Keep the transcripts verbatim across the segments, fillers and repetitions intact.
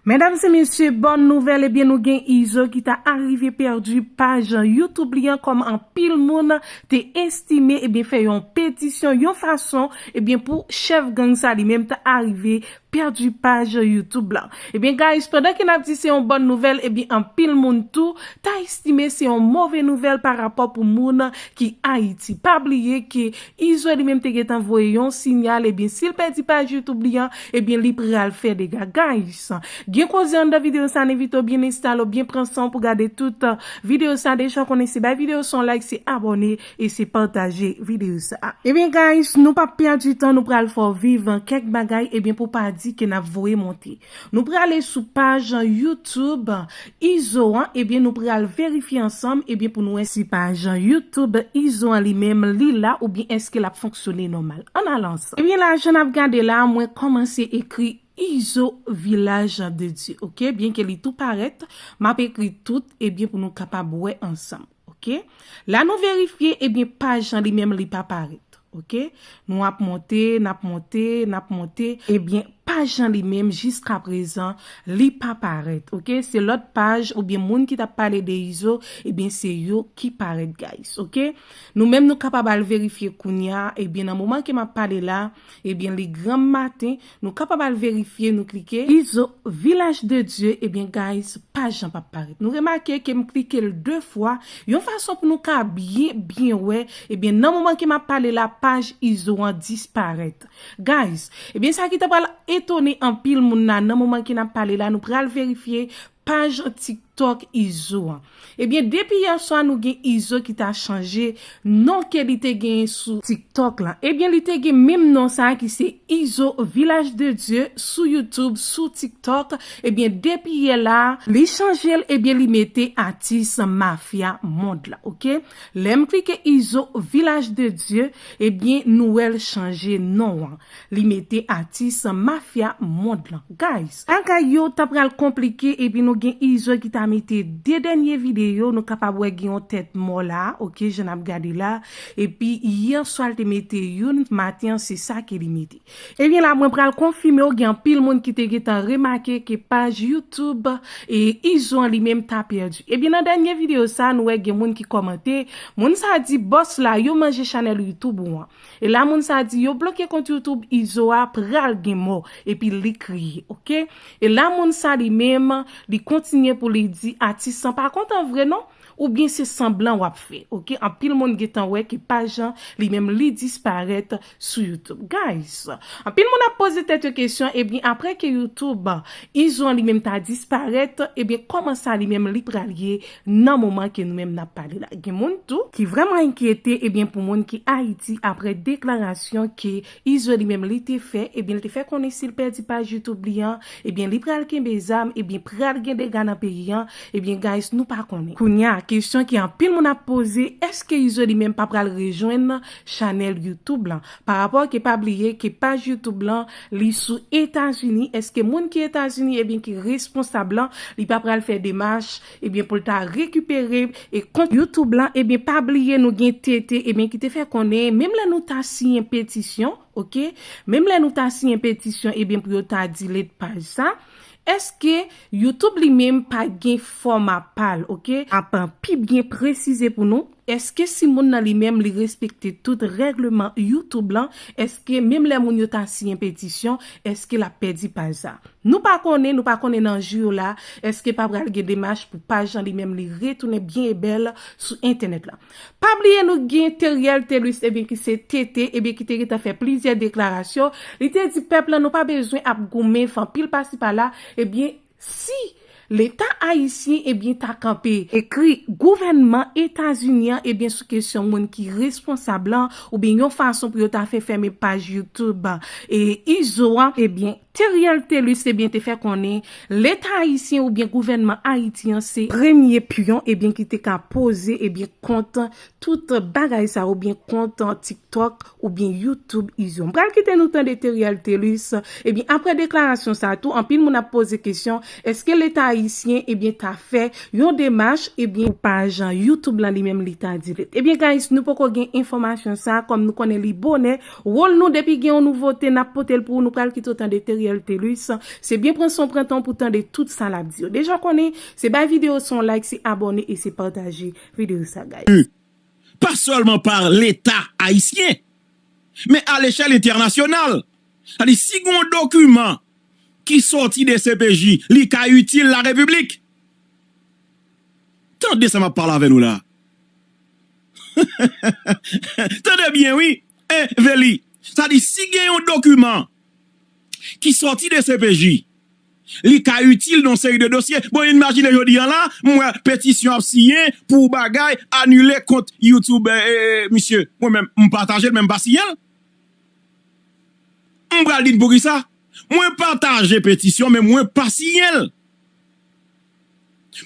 Medam e mesye, bòn nouvèl, ebyen nou gen Izo ki ta arive pèdi paj YouTube li an, kòm anpil moun te estime, ebyen fè yon petisyon, yon fason, ebyen pou chèf gang sa li menm ta arive pèdi paj YouTube la. Ebyen guys, pandan ke n ap di se yon bòn nouvèl, ebyen anpil moun tou ta estime se yon move nouvèl pa rapò pou moun ki Ayiti. Pa bliye ke Izo li menm te gentan voye yon siyal, ebyen si l pèdi paj YouTube li an, ebyen li pral fè dega. Guys, gen koze anndan videyo sa, n envite w byen enstale w, byen pran san w pou gade tout videyo sa. Deja w konnen se bay videyo sa yon like, se abòne e se pataje videyo sa. Ebyen guys, nou p ap pèdi tan, nou pral fè w viv kèk bagay, ebyen pou pa di ke n ap voye monte. Nou prale sou paj YouTube Izo an, ebyen nou pral verifye ansanm, ebyen pou nou wè si paj YouTube Izo an li menm li la oubyen èske l ap fonksyone nòmal. Ann al ansanm. Ebyen la, jan n ap gade la, mwen kòmanse ekri Izo Vilaj de Dye, oke? Byenke li tou parèt, m ap ekri tout, ebyen pou nou kapab wè ansanm, oke? La nou verifye, ebyen paj lan li menm li pa parèt, oke? Nou ap monte, n ap monte, n ap monte, ebyen paj lan li menm jiska prezan li pa parèt, oke? Se lòt paj oubyen moun ki t ap pale de Izo, ebyen se yo ki parèt guys, oke? Nou menm nou kapab al verifye kounye a, ebyen nan moman ke m ap pale la, ebyen li granm maten, nou kapab al verifye, nou klike Izo Vilaj de Dye, ebyen guys, paj lan p ap parèt. Nou remake ke m klike l de fwa, yon fason pou nou ka byen, byen wè, ebyen nan moman ke m ap pale la, paj Izo an disparèt. Guys, ebyen sa ki ta pral etone anpil moun la, nan moman ke n ap pale la, nou pral verifye paj TikTok Izo an. Ebyen depi yè swa nou gen Izo ki ta chanje non ke li te genyen sou TikTok la. Ebyen li te gen menm non sa ki se Izo Vilaj de Dye sou YouTube, sou TikTok. Ebyen depi yè la, li chanje l, ebyen li mete atis Mafya Mond la, oke? Lè m klike Izo Vilaj de Dye, ebyen nou wè l chanje non an. Li mete atis Mafya Mond lan. Guys, bagay yo ta pral konplike, epi nou gen Izo ki ta mete de dènye videyo, nou kapab wè gen yon tèt mò la, oke, jan n ap gade la. Epi yè swa l te mete youn, maten an se sa ke li mete. Ebyen la, mwen pral konfime w, gen anpil moun ki te gentan remake ke paj YouTube e Izo an li menm ta pèdi. Ebyen nan dènye videyo sa, nou wè gen moun ki kòmante, moun sa di bòs la, yo manje chanèl YouTube ou an. E la moun sa di yo bloke kont YouTube Izo a, pral gen mò, epi li kriye, oke? E la moun sa li menm, li kontinye pou li di atis lan pa kontan vre non, oubyen se sanblan w ap fè, oke? Anpil moun gentan wè ke paj lan li menm li disparèt sou YouTube. Guys, anpil moun ap poze tèt yo kesyon, ebyen apre ke YouTube, Izo an li menm ta disparèt, ebyen kòman sa li menm li pral ye nan moman ke nou menm n ap pale la? Gen moun tou ki vrèman enkyete, ebyen pou moun ki Ayiti apre deklarasyon ke Izo li menm li te fè, ebyen li te fè konnen si l pèdi paj YouTube li an, ebyen li pral kenbe zam, ebyen pral gen dega nan peyi an, ebyen guys, nou pa konnen. Kounye a, kesyon ke anpil moun ap poze, èske Izo li menm pa pral rejwenn chanèl YouTube lan? Pa rapò ke pa bliye ke paj YouTube lan, li sou Etazini, èske moun ki Etazini, ebyen ki responsab lan, li pa pral fè demach, ebyen pou l ta rekipere e kont YouTube lan? Ebyen pa bliye nou gen T T, ebyen ki te fè konnen, menm lè nou ta siyen petisyon, oke? Menm lè nou ta siyen petisyon, ebyen pou yo ta delete paj sa, èske YouTube li menm pa gen fòma pa l, oke? Ap pi byen presize pou nou, èske si moun nan li menm li respekte tout règleman YouTube lan, èske menm lè moun yo ta siyen petisyon, èske l ap pèdi paj sa? Nou pa konnen, nou pa konnen nan jou yo la, èske pa pral gen demach pou paj lan li menm li retounen byen e bèl sou entènèt la. Pa bliye nou gen Teriel Thelus, ebyen ki se T T, ebyen ki te gentan fè plizyè deklarasyon. Li te di pèp lan nou pa bezwen ap goumen, fè anpil pasi pala, ebyen si Leta ayisyen, ebyen ta kanpe, ekri gouvènman Etazini an, ebyen sou kesyon moun ki responsab lan, oubyen yon fason pou yo ta fè fèmen paj YouTube e Izo an, ebyen Teriel Thelus, ebyen te fè konnen Leta ayisyen oubyen gouvènman Ayiti an se premye pyon, ebyen ki te ka poze, ebyen kont tout bagay sa oubyen kont TikTok oubyen YouTube Izo. M pral kite nou tande Teriel Thelus. Ebyen apre deklarasyon sa tou, anpil moun ap poze kesyon, èske Leta ayisyen, ebyen ta fè yon demach, ebyen pou paj YouTube lan li menm li ta delete? Ebyen guys, nou poko gen enfòmasyon sa, kòm nou konnen li bonè, wòl nou depi gen yon nouvote n ap pote l pou ou, nou pral kite w tande Teriel Gabriel Thelus, se byen pran son pran tan pou tande tout sa l ap di yo. Deja konnen, se bay videyo sa yon like, se abòne e se pataje videyo sa, guys. Pa sèlman pa Leta ayisyen, men a lechèl entènasyonal. Sa di, si gen yon dokiman ki sòti D C P J, li ka itil larepiblik. Tande sa m ap pale avè nou la. Tande byen, wi. Enveli. Sa di, si gen yon dokiman ki sòti D C P J, li ka itil nan yon seri de dosye. Bon, imajine jodi a la, m wè petisyon ap siyen pou bagay, anile kont YouTube, eh, eh, misye. Mwen menm, m pataje l, men m pa siyen l. M pral di n poukisa. Mwen pataje petisyon, men mwen pa siyen l.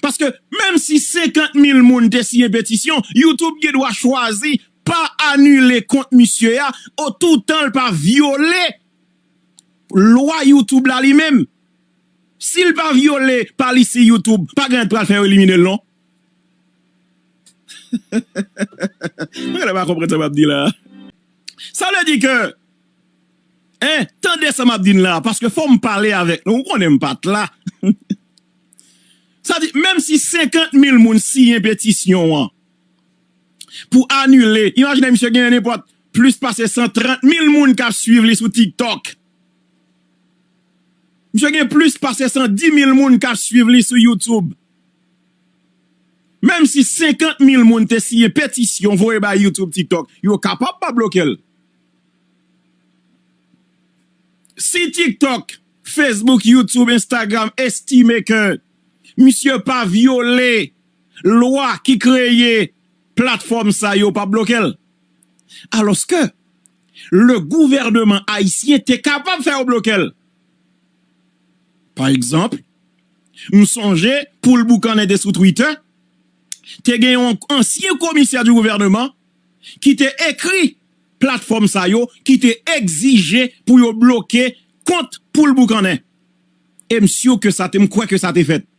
Paske menm si senkant mil moun te siyen petisyon, YouTube gen dwa chwazi pa anile kont misye a, o, toutan l pa vyole lwa YouTube la li menm. Si l pa vyole policy YouTube, pa gen anyen pral fè yo elimine l non. Mwen pa konprann sa m ap di la. Sa vle di ke, en, tande sa m ap di n la, paske fò m pale avèk nou, ou konnen m pa t la. Sa di, menm si senkant mil moun siyen petisyon an pou anile, imajine misye genyen nenpòt plis pase san trant mil moun k ap swiv li sou TikTok. Misye gen plis pase san di mil moun k ap swiv li sou YouTube. Menm si senkant mil moun te siyen petisyon voye bay YouTube, TikTok, yo kapab pa bloke l. Si TikTok, Facebook, YouTube, Instagram estime ke misye pa vyole lwa ki kreye platfòm sa yo, pa bloke l. Alòske le gouvènman ayisyen te kapab fè yo bloke l. Pa egzanp, m sonje Poul Boukannen te sou Twitter, te gen yon ansyen komisè di gouvènman ki te ekri platfòm sa yo, ki te egzije pou yo bloke kont Poul Boukannen. E m si ke sa te, m kwè ke sa te fèt.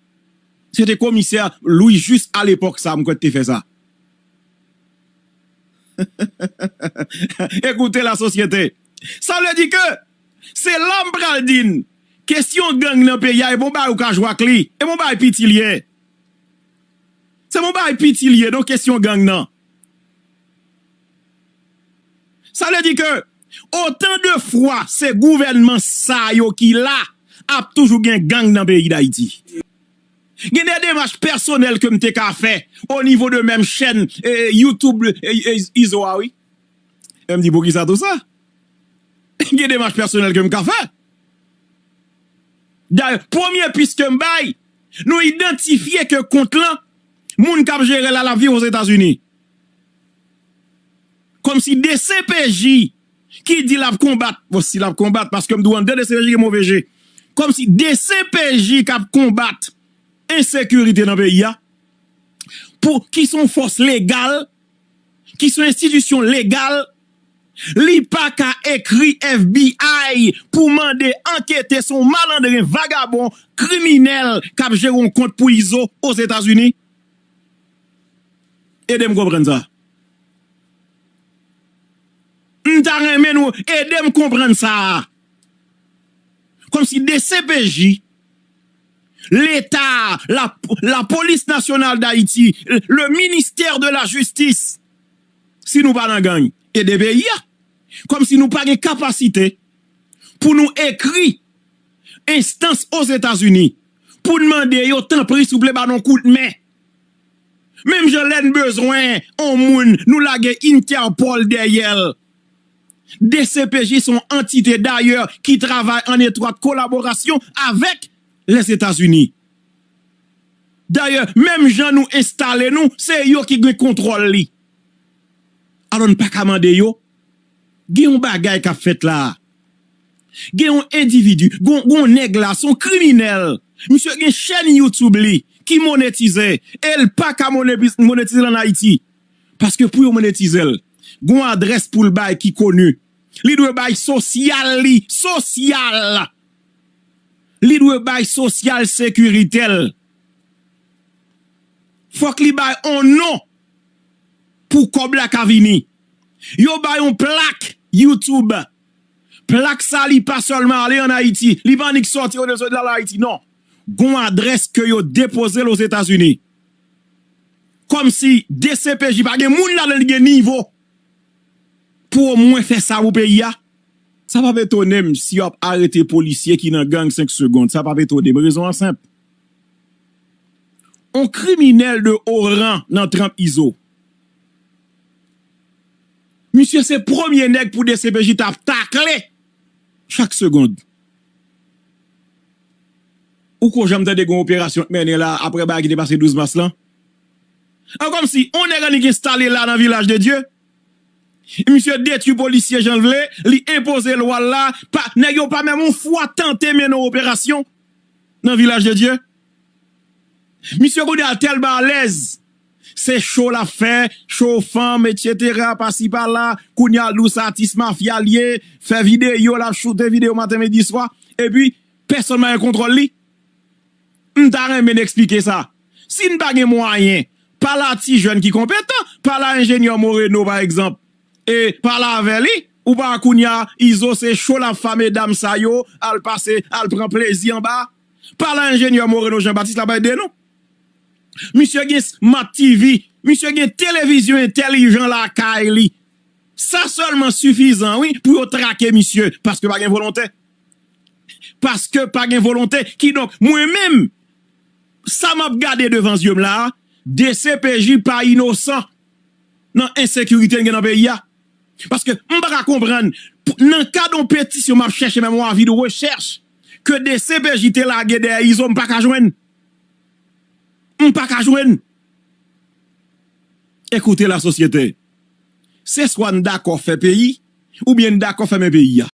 Se te komisè Louis Juste a lepòk sa, m kwè te fè sa. Ekoute la sosyete. Sa vle di ke se la m pral di n, kesyon gang nan peyi a, e bon bagay ou ka jwe ak li. E bon bagay piti l ye. Se bon bagay piti l ye, non, kesyon gang nan. Sa vle di ke otan de fwa se gouvènman sa yo ki la, ap toujou gen gang nan peyi Dayiti. Gen de demach pèsonèl ke m te ka fè o nivo de menm chèn, eh, YouTube, eh, eh, Izo a, wi. E m di, poukisa tou sa? Gen demach pèsonèl ke m ka fè. Dayè, premye pis ke m bay, nou idantifye ke kont lan, moun k ap jere l la, l ap viv Ozetazini. Kòmsi D C P J ki di l ap konbat, bon, si l ap konbat, paske m di w anndan D C P J gen move je. Kòmsi D C P J k ap konbat ensekirite nan peyi a, pou ki se yon fòs legal, ki se yon enstitisyon legal, li pa ka ekri F B I pou mande ankete sou yon malandren, vagabon, kriminèl k ap jere yon kont pou Izo Ozetazini? Ede m konprann sa. M ta renmen nou ede m konprann sa. Kòmsi D C P J, Leta, la, la Police Nationale d'Haïti, le ministère de la Justice, si nou pa nan gang, ede peyi a. Kòmsi nou pa gen kapasite pou nou ekri enstans Ozetazini pou n mande yo, tanpri, souple, ba n yon kout men. Menm jan lè n bezwen yon moun, nou lage Interpol dèyè l. D C P J se yon antite, dayè, ki travay an etwat kolaborasyon avèk Lèzetazini. Dayè, menm jan nou enstale nou, se yo ki gen kontwòl li. Alò, n pa ka mande yo. Gen yon bagay k ap fèt la. Gen yon endividi, gen, gen yon nèg la, se yon kriminèl. Misye gen chèn YouTube li ki monetize, e l pa ka mone-, monetize l ann Ayiti. Paske pou yo monetize l, gen yon adrès pou l bay ki koni. Li dwe bay sosyal li, sosyal. Li dwe bay sosyal sekirite l. Fòk li bay yon non pou kòb la ka vini. Yo bay yon plak YouTube. Plak sa li pa sèlman ale ann Ayiti, li pa annik sòti, yo sòti la Ayiti, non. Gon adrès ke yo depoze l Ozetazini. Kòmsi D C P J pa gen moun ladan l gen nivo pou omwen fè sa pou peyi a. Sa p ap etone m si yo ap arete polisye ki nan gang senk segonn. Sa p ap etone m. Rezon an senp. On kriminèl de o ran nan tranp Izo. Misye se premye nèg pou D C P J t ap takle chak segonn. Ou ko janm tande gen yon operasyon k mennen la apre bagay ki te pase douz mas lan? An kòmsi, on nèg annik enstale la nan Vilaj de Dye. Misye detwi polisye jan l vle, li enpoze lwa l la, pa, nèg yo pa menm yon fwa tante mennen yon operasyon nan Vilaj de Dye. Misye kounye a tèlman alèz. Se cho l ap fè, cho fanm, etsetera, pasi pala. Kounye a l dous atis mafya l ye, fè videyo, l ap choute videyo maten, midi, swa. Epi, pèsonn pa gen kontwòl li. M ta renmen n eksplike sa. Si n pa gen mwayen, pale a ti jèn ki konpetan, pale a enjenyè Moreno, pa egzanp. E pale avè li, ou pa kounye a, Izo se cho l ap fè medam sa yo, al pase, al pran plezi anba. Pale a enjenyè Moreno Jean Baptiste, l ap ede nou. Misye gen Smart T V, misye gen televizyon entèlijan lakay li. Sa sèlman sifizan, wi, pou yo trake misye, paske pa gen volontè. Paske pa gen volontè. Kidonk, mwen menm, sa m ap gade devan zye m la a, D C P J pa inosan nan ensekirite n gen nan peyi a. Paske m pa ka konprann, pou, nan kad yon petisyon m ap chèche menm yon avi de rechèch ke D C P J te lage dèyè Izo, m pa ka jwenn. M pa ka jwenn. Ekoute lasosyete. Se swa n dakò fè peyi, oubyen n dakò fèmen peyi a.